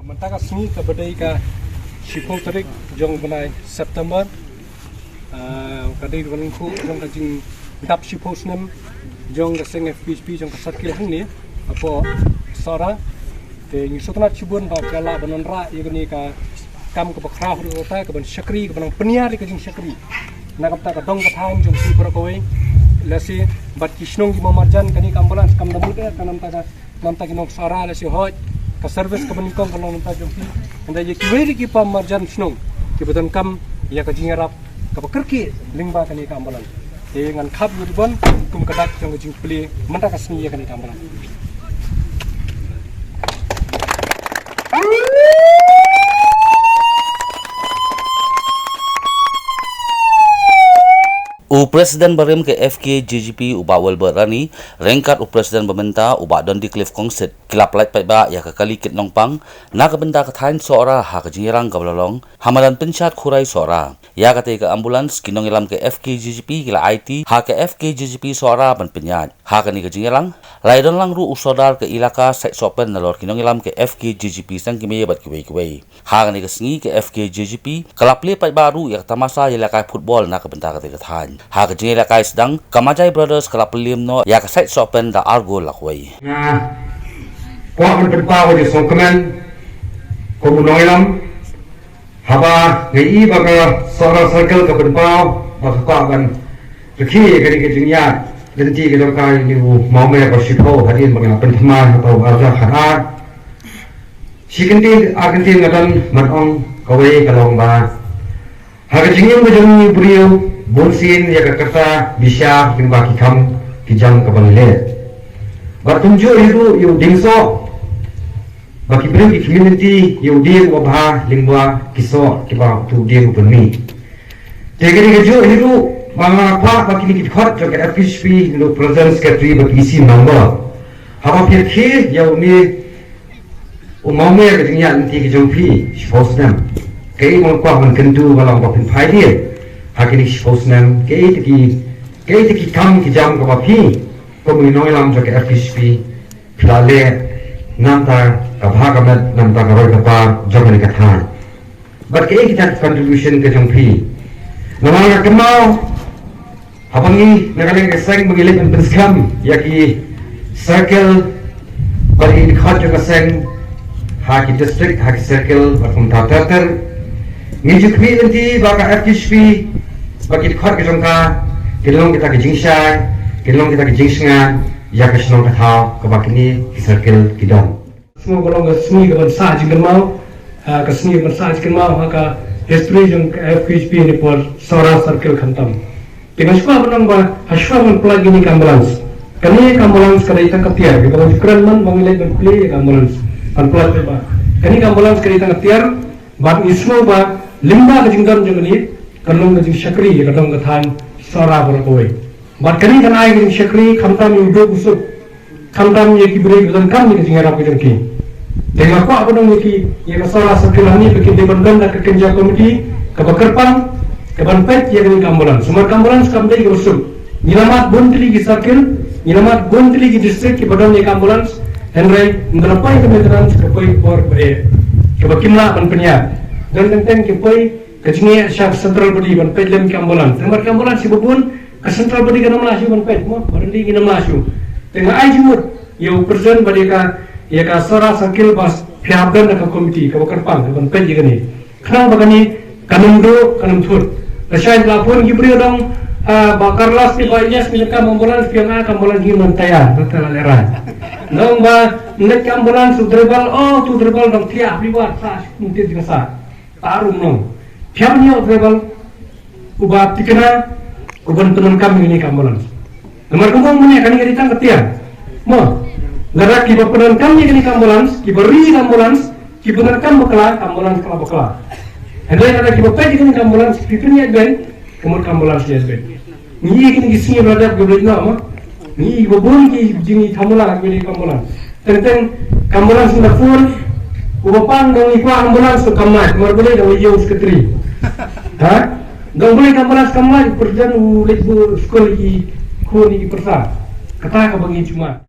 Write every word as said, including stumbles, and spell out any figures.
Mynta ka sngi kaba dei ka shiphew tarik jong u bnai September. Ah, ka dei ka lyngkhuh jong ka jingdap shiphew snem jong ka seng F K J P jong ka circle hangne hapoh Sohra. Te ngi sngewtynnat shibun ba phi la lah ban wanrah ïa kane ka kam kaba khraw haduh katta, kaban shakri, kaban nang pynïar ïa ka jingshakri na ka bynta ka dong ka thaiñ jong phi baroh kawei. Lehse bad ki shnong ki marjan, kane ka ambulance kam da mut eh, ka namta ka namta ki nong Sohra lehse hooid ka service kaba nyngkong ka long namta jong phi. Hynrei ïa kiwei de ki pom marjan shnong kiba donkam ïa ka jingïarap kaba kyrkieh lyngba kane ka ambulance. Te ngan khap ïa u ribbon kum ka dak jong ka jingplie mynta ka sngi ïa kane ka ambulance. U President barim ka F K J G P u Bah Wilbert Rani, ryngkat u President ba mynta u Bah Dondicliff Kongsit, ki la pyllait paidbah ïa ka kali kit nongpang na ka bynta ka thaiñ Sohra ha ka jingïalang kaba la long ha madan Pynshad Khurai Sohra. Ïa katei ka ambulance ki nongïalam ka F K J G P ki la aiti ha ka F K J G P Sohra ban pynïaid. Ha kane ka jingïalang la ïadon lang ruh u Sordar ka Elaka Saitsohpen nalor ki nongïalam ka F K J G P Sangkmie bad kiwei kiwei. Ha kane ka sngi ka F K J G P ka la plie paidbah ruh ïa ka tamasa ïalehkai football na ka bynta katei ka thaiñ. Ha ka jingïalehkai sdang ka Majai Brothers ka la pynliem noh ïa ka Saitsohpen da ar gol la kawei. Nga kwah ban pynpaw ïa ka sngewkmen kum u nongïalam, haba nga ïohi ba ka Sohra Circle ka pynpaw ba ka kwah ban rkhie ïa kane ka jingïaid lynti ka jong ka ïa u mawmer ba shiphew hadien ba nga la pynthymmai ha ka ar hajar khatar. Shi kyntien ar kyntien nga don ban ong, kawei ka long ba ha ka jingim ka jong ngi u briew, bunsien ïa ka kata bishar lyngba ki kam ki jam kaba ngi leh. Bad kumjuh hi ruh ïa u dieng soh ba ki briew ki khmih lynti ïa u dieng uba bha lyngba ki soh kiba utu u dieng u pynmih. Te ka dei kajuh hi ruh ba nga kwah ba kine ki dkhot jong ka F K J G P, ïa u President, Secretary bad ki E C member, haba phi rkhie ïa une u mawmer ka jingïaid lynti ka jong phi shiphew snem, kaei ba nga kwah ban kyntu ba long ba phin phai dien ha kine shiphew snem, kaei te ki, kaei te ki kam ki jam kaba phi kum u nongïalam jong ka F K J G P phi la leh namar ka bha ka met, namar ka roi ka par jong kane ka thaiñ. Bad kaei kita ki contribution ka jong phi? Namar nga kynmaw haba ngi na kane ka seng ba ngi leit ban pynskhem ïa ki circle bad ki dkhot jong ka seng ha ki district, ha ki circle bad kumta ter ter, ngi ju khmih lynti ba ka F K J G P bad ki dkhot ka jong ka kin long kita ki jingshai, kin long kita ki jingshngaiñ ïa ka shnong ka thaw kaba kine ki circle ki don. Sngew ka long ka sngi kaban sah jingkynmaw, ah, ka sngi kaban sah jingkynmaw ha ka history jong ka F K J P ne por Sohra Circle khamtam. Te nga sngewbha ban ong ba ha shuwa ban pynlait kane ka ambulance, kane ka ambulance ka dei tang ka tiar, kaba ngi kren man ba ngi leit ban plie ïa ka ambulance ban pynlait, ba kane ka ambulance ka dei tang ka tiar. Bad ngi sngew ba lyngba ka jingdon jong kane kan long ka jingshakri ïa ka dong ka thaiñ Sohra baroh kawei. Bad kane kan ai ka jingshakri khamtam ïa u duk u suk, khamtam ïa ki briew kiba donkam ïa ka jingïarap ka jong ki. Te nga kwah ban ong ïa ki, ïa ka Sohra Circle hangne ba kin dei ban don da ka kynja committee kaba kyrpang kaban peit ïa kane ka ambulance. Namar ka ambulance kam dei kaba suk. Ngi la mad bun tylli ki circle, ngi la mad bun tylli ki district kiba don ïa ka ambulance. Hynrei ynda la poi ka maintenance ka poi por ba eh, kaba kim lah ban pynïaid. Don teng teng ki poi ka jingeh sha central body ban peit lem ka ambulance. Namar ka ambulance kiba bun ka central body kam lah shuh ban peit, mo, ba ryndih ngim lah shuh. Te nga ai jingmut ïa u President bad ïa ka, ïa ka Sohra Circle ba phi hap don da ka committee kaba kyrpang kaban peit ïa kane. Khnang ba kane kan ym duh, kan ym thut. Lashai la phone ki briew dong, ah, ba Carlos ne ba Ilyas ngi donkam ambulance, phi ong ah ka ambulance hi man tayar, ta la lehrain. Dong ba leit ka ambulance, u driver, oh, tu driver dang thiah, bli wat sa, mungkin jingsa. Tarum nong. Phi ong ïa u driver uba tikna, uban pyndonkam ïa kane ka ambulance. Namar kumba ong mynne kane ka dei tang ka tiar, mo. Lada kiba pyndonkam ïa kane ka ambulance, kiba ri ïa ka ambulance ki pyndonkam bakla, ka ambulance ka la bakla. Hynrei lada kiba peit ïa kane ka ambulance ki pynïaid beit, ka mut ka ambulance ïaid beit. Ngi ïohi kine ki sngi ba la dep kiba leit noh, mo. Ngi ïohi ba bun ki jingïathamula ha kane ka ambulance. Teng teng ka ambulance na phone, uba pan dang ïa ka ambulance to kam mait, namar balei dang ïa u secretary. Ha? Dang balei ka ambulance kam mait, pyrshang u leit buh skul ïa ki khun ïa ki pyrsa. Kata kaba ngi sngewmat.